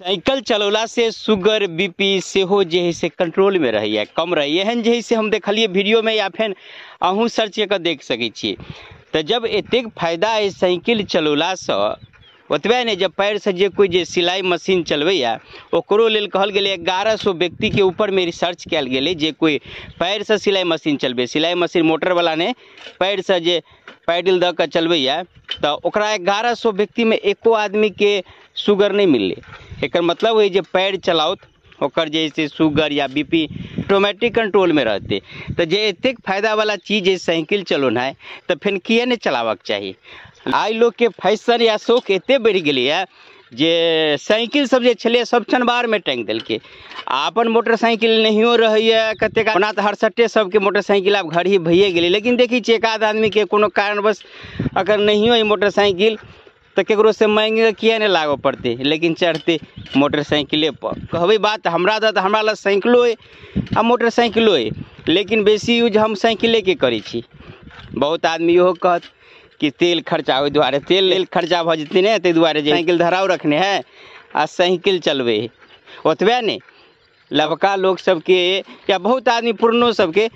Cycle Chalola से sugar BP सेहो जे है से कंट्रोल में रहैया, कम रहैया। एहन जे है से हम देखलिए वीडियो में या फेन अहूँ सर्च कऽ देख सकै छियै। तऽ जब एतेक फायदा अइ साइकिल चलौलासँ, ओतबे नहि, जब पैरसँ जे कोइ जे सिलाइ मशीन चलबैया ओकरो लेल कहल गेलै 1100 व्यक्तिके ऊपरमे रिसर्च कयल गेलै जे कोइ पैरसँ सिलाइ मशीन चलबै, सिलाइ मशीन मोटरवला नहि, पैरसँ जे पैडल दऽ कऽ चलबैया, तऽ ओकरा 1100 व्यक्तिमे एको आदमीके शुगर नहि मिललै। एकर मतलब होइ जे पैर चलाओत ओकर जे से शुगर या बीपी ऑटोमेटिक कंट्रोलमे रहतै। तऽ जे एतेक फायदावला चीज जे साइकिल चलौनाइ, तऽ फेर किए नहि चलाबऽके चाही? आइ लोकके फैशन या शौक एते बढ़ि गेलैए जे साइकिल सब जे छलै सब चनबारमे टाँगि देलकै आ अपन मोटरसाइकिल नहियो रहैए कतेक। ओना तऽ हरसट्टे सबके मोटरसाइकिल आब घर ही भइए गेलै, लेकिन देखै छियै एक आध आदमीके कोनो कारणवश अगर नहियो अइ मोटरसाइकिल तऽ ककरोसँ माँगि किए नहि लागऽ पड़तै, लेकिन चढ़तै मोटरसाइकिलेपर। कहबै बात हमरा दऽ तऽ हमरा लग साइकिलो अइ आ मोटरसाइकिलो अइ, लेकिन बेसी यूज हम साइकिलेके करै छी। बहुत आदमी इहो कहत कि तेल खर्चा, ओहि दुआरे तेल खर्चा भऽ जेतै ने, ताहि दुआरे जे साइकिल धराउ रखने है आ साइकिल चलबै है। ओतबे नहि, लबका लोक सबके या बहुत आदमी पुरनो सबके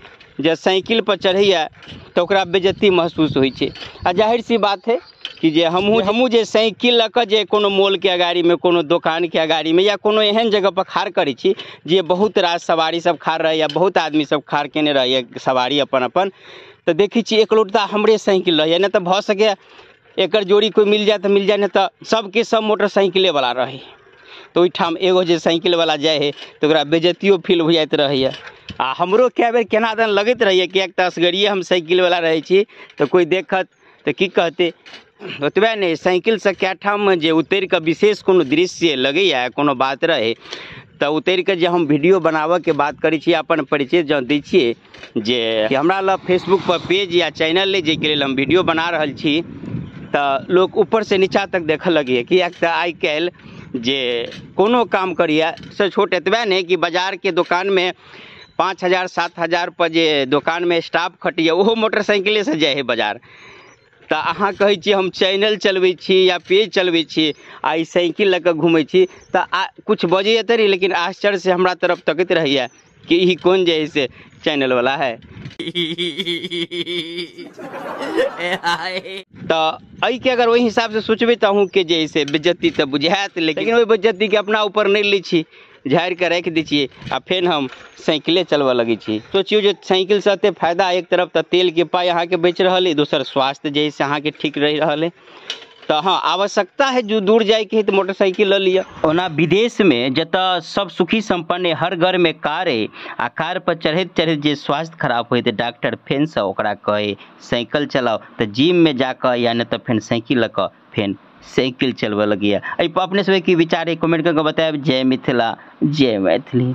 जे साइकिल पर चढ़ैया तऽ ओकरा बेइज्जती महसूस होइ छै। आ जाहिर सी बात है कि जे हमहूँ जे साइकिल लऽ कऽ जे कोनो मॉलके अगाड़ीमे, कोनो दोकानके अगाड़ीमे या कोनो एहन जगह पर खाड़ करै छी जे बहुत रास सवारी सब खाड़ रहैया, बहुत आदमी सब खाड़ केने रहैया सवारी अपन अपन, तऽ देखै छी एकलौता हमरे साइकिल रहैया। नहि तऽ भऽ सकैए एकर जोड़ी कोइ मिल जाए तऽ मिल जाए, नहि तऽ सबके सब मोटरसाइकिलेवला रहै। तऽ ओहिठाम एगो जे साइकिलवला जाइ हइ तऽ ओकरा बेइज्जतियो फील हो जाइत रहैया। आ हमरो कए बेर केना दन लगैत रहैया, किएक तऽ असगरिये हम साइकिलवला रहै छी तऽ कोइ देखत तऽ की कहतै। ओतबे नहि, साइकिलसँ कए ठाम जे उतरि कऽ विशेष कोनो दृश्य लगैया, कोनो बात रहै तऽ उतरि कऽ जे हम वीडियो बनाबऽके बात करै छी, अपन परिचय जँ दै छियै जे हमरा लग फेसबुक पर पेज या चैनल अइ जाहिके लेल हम वीडियो बना रहल छी, तऽ लोक ऊपरसँ नीचा तक देखऽ लगैया। किएक तऽ आइ काल्हि जे कोनो काम करैया से छोट एतबे नहि कि बाजारके दोकानमे 5000 7000 पर जे दोकानमे स्टाफ खटैया ओहो मोटरसाइकिलेसँ जाइ हइ बाजार। तऽ अहाँ कहै छियै हम चैनल चलबै छी या पेज चलबै छी आ ई साइकिल लऽ कऽ घुमै छी, तऽ किछु बजैया तऽ नहि, लेकिन आश्चर्यसँ हमरा तरफ तकैत रहैया कि ई कोन जे है से चैनलवला है। तऽ एहिके अगर ओहि हिसाबसँ सोचबै तऽ अहूँके जे है से बेइज्जती तऽ बुझायत, लेकिन ओहि बेइज्जतीके अपना ऊपर नहि लै छी, झाड़िके राखि दै छियै आ फेर हम साइकिले चलबऽ लगै छी। सोचियौ जे साइकिलसँ एते फायदा, एक तरफ तऽ तेलके पाइ अहाँके बचि रहल अइ, दोसर स्वास्थ्य जे है से अहाँके ठीक रहि रहल अइ। तऽ हँ, आवश्यकता है जो दूर जाइके है तऽ मोटरसाइकिल लऽ लिअ। ओना विदेशमे जतऽ सब सुखी सम्पन्न, हर घरमे कार अइ आ कार पर चढ़ैत चढ़ैत जे स्वास्थ्य खराब होइ तऽ डॉक्टर फेनसँ ओकरा कहै साइकिल चलाउ, तऽ जिममे जाकऽ या नहि तऽ फेर साइकिल लऽ कऽ फेन साइकिल चलबऽ लगैया। एहिपर अपने सबके की विचार अइ कमेंट कऽ कऽ बतायब। जय मिथिला, जय मैथिली।